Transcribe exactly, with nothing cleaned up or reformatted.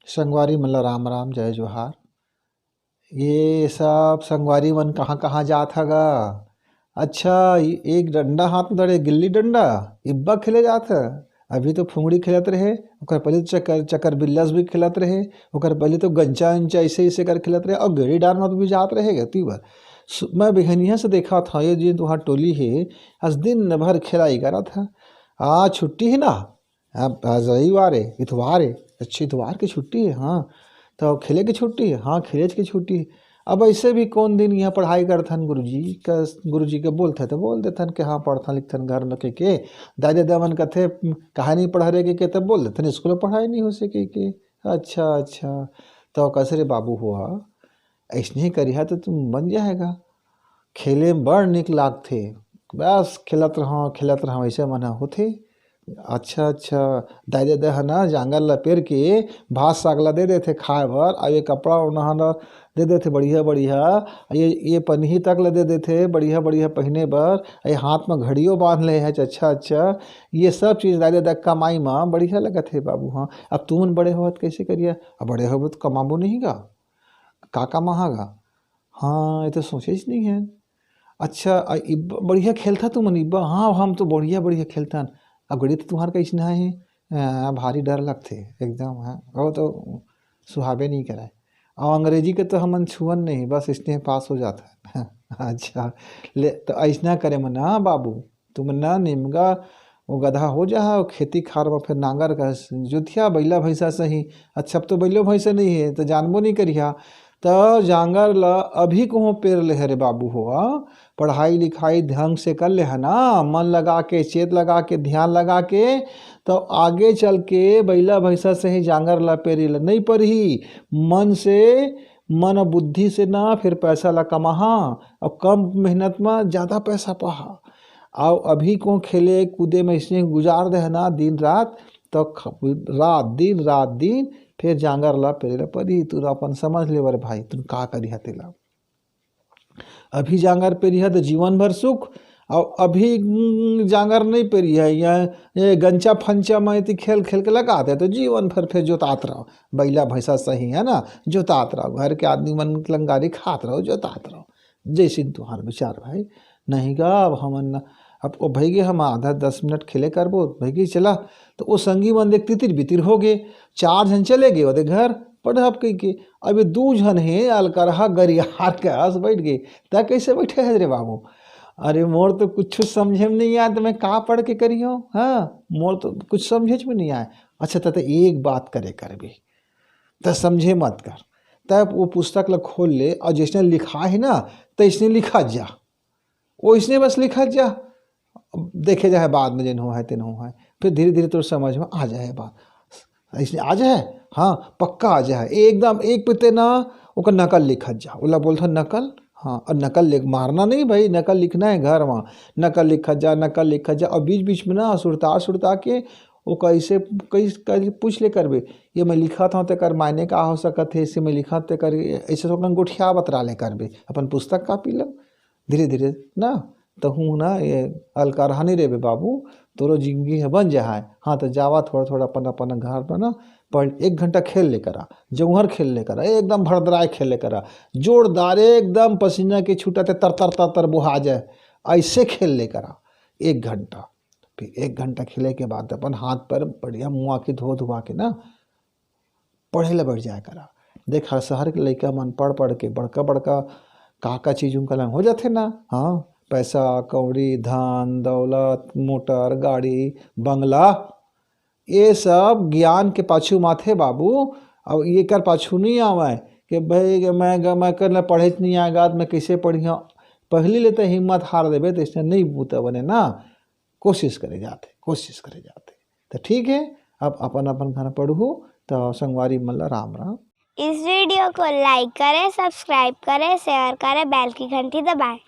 संगवारी मन ला राम राम, जय जोहार। ये सब संगवारी मन कहाँ कहाँ जात ह गा? अच्छा, ये एक डंडा हाथ में धरे, गिल्ली डंडा, इब्बा खेले जात ह। अभी तो फुंगड़ी खेलत रहे, ओकर पहले तो चक्कर, चक्कर बिल्लस भी खेलत रहे, ओकर पहले तो गंचा उंचा ऐसे ऐसे कर खेलत रहे, और गेड़ी डार में भी जात रहे गति बर। सु-, मैं बिहनिया से देखा था, ये जो तुहार टोली है, आज दिन भर खेलाई करत ह। आज छुट्टी है ना, अब आज रविवार है, इतवार है, अच्छी इतवार की छुट्टी है, हाँ, तो खेले की छुट्टी है, हाँ, खेले की छुट्टी है। अब ऐसे भी कौन दिन यहाँ पढ़ाई करथन गुरुजी का, गुरुजी के बोलथे तो बोल देथन कि हाँ, पढ़थन लिखथन घर में के, के दादा दामन कथे, "काहे नहीं पढ़ रहे?" के, के तब बोल देथन, "स्कूल में पढ़ाई नहीं हो सके के।" अच्छा, अच्छा, तो कैसे रे बाबू हुआ, ऐसने ही करिहा तो तुम बन जाएगा। खेले में बड़ निक लागथे, बस खेलत रहो, खेलत रहो, ऐसे मन ह होथे। अच्छा, अच्छा, दाई ददा ह ना जांगर ला पेर के भात साग ला दे देथे खाए बर, अउ ये कपड़ा ओनहा ला दे देथे बढ़िया बढ़िया, ये, ये पनही तक ला दे देथे बढ़िया बढ़िया पहिने बर, ये हाथ में घड़ियो बांध ले हे। अच्छा, अच्छा, ये सब चीज दाई ददा के कमाई में बढ़िया लगत हे बाबू। हाँ, अब तुमन बड़े होवत कैसे करिया? अब बड़े होबो तो कमाबो नहीं गा, का कमाहा गा? हाँ, ये तो सोचेच नहीं है। अच्छा, अ, इब्बा बढ़िया खेलथा तुमन इब्बा? हाँ, हम तो बढ़िया, बढ़िया खेलथन। अब गणित तुम्हार कैसन है? अ, भारी डर लगथे एकदम, हाँ। वो तो सुहाबे नहीं करे। और अंग्रेजी के तो हमन छुअन नहीं, बस इसने पास हो जाता है। अच्छा, ले, तो ऐसना करे मन, हाँ बाबू, तुमन ना निमगा वो गधा हो जाहा, वो खेती खार में फिर नांगर का जोतिया, बैला भैंसा सही। अच्छा, अब तो बैलो भैंसा नहीं है, तो जानबो नहीं करिहा। तो जांगर ला अभी कहूँ पेर ले हरे बाबू हो, आ? पढ़ाई लिखाई ढंग से कर ले है ना, मन लगा के, चेत लगा के, ध्यान लगा के, तो आगे चल के बैला भैंसा से ही जांगर ला पेरी ला नहीं परही। मन से, मन बुद्धि से ना, फिर पैसा ला कमाहा, और कम मेहनत में ज़्यादा पैसा पाहा। और अभी को खेले कूदे में इसने गुजार दे है ना दिन रात, तो ख-, रात दिन, रात दिन, फिर जांगर ला पेरे ला परी। तू अपन समझ ले बर भाई, तू का करिहा तेला। अभी जांगर पेरिहा तो जीवन भर सुख, और अभी, उम, जांगर नहीं पेरिहा, या ये गंचा फंचा में इति खेल खेल के लगा दे, तो जीवन भर फिर जोतात रहो, बैला भैंसा सही है ना, जोतात रहो, घर के आदमी मन लंगारी खात रहो, जोतात रहो, जैसे तुहार विचार भाई। नहीं गा, अब हमन न, अब ओ भई गे, हम आधा दस मिनट खेले करबो, भई गे चला, तो ओ संगी मन देख तितिर बितिर हो गे, चार झन चले गे ओदे घर पढ़ब कहि के। अब ये दू झन हे अलकरहा गरियार के अस बैठ गे, त कैसे बैठे है रे बाबू? अरे मोर तो कुछ समझे में नहीं आए, तो मैं का पढ़ के करियो? हाँ, मोर तो कुछ समझे में नहीं आए। अच्छा, त, त एक बात करे करबे, त समझे मत कर, तब वो पुस्तक ला खोल ले और जैसने लिखा है ना, तैसने लिखा जा, ओइसने बस लिखत जा, अब देखे जाए बाद में जेन हो है तेन हो है, फिर धीरे धीरे तोर समझ में आ जाए बात। अइसने आ जाए, हाँ, पक्का आ जाए एकदम। एक पत्ते ना ओकर नकल लिखत जा, ओला बोलथन नकल। हाँ, और नकल लिख, मारना नहीं भाई, नकल लिखना है घर में। नकल लिखत जा, नकल लिखत जा, और बीच बीच में ना सुरता सुरता के वो कैसे, कैसे, कैसे पूछ ले करबे, ये मैं लिखत हूँ तेकर मायने का हो सकत है, इसे मैं लिखत तेकर, ऐसे तो अपन गोठिया बतरा ले करबे अपन पुस्तक कॉपी ल। धीरे धीरे ना, तहूँ ना ये अलकरहा नहीं रेबे बाबू, तोरो जिंदगी है बन जहाए। हाँ, तो जावा थोड़ा थोड़ा अपन अपन घर पर ना, पढ़, एक घंटा खेल ले करा, जौहर खेल ले करा, एकदम भरदराए खेल ले करा, जोरदार एकदम पसीना के छूटा ते तर तर तर तर बुहा जाए, ऐसे खेल ले करा एक घंटा। फिर एक घंटा खेले के बाद अपन हाथ पैर बढ़िया मुआ के धो धुआ के ना पढ़े ला बैठ जाए करा। देख, हर शहर के लइका मन पढ़ पढ़ के बड़का बड़का का का चीज उनका लंग हो जाथे ना। हाँ, पैसा कौड़ी, धन दौलत, मोटर गाड़ी, बंगला, ये सब ज्ञान के पाछू माथे बाबू। अब ये कर पाछू नहीं आवे कि भाई मैं मैं कर ला पढ़े नहीं आएगा, मैं कैसे पढ़िया? पहली ले तो हिम्मत हार देबे तो इसने नहीं बूता बने ना। कोशिश करे जाते, कोशिश करे जाते। तो ठीक है, अब अपन अपन घर पढ़ू, तो संगवारी मन ला राम राम। इस वीडियो को लाइक करें, सब्सक्राइब करें, शेयर करें, बेल की घंटी दबाएं।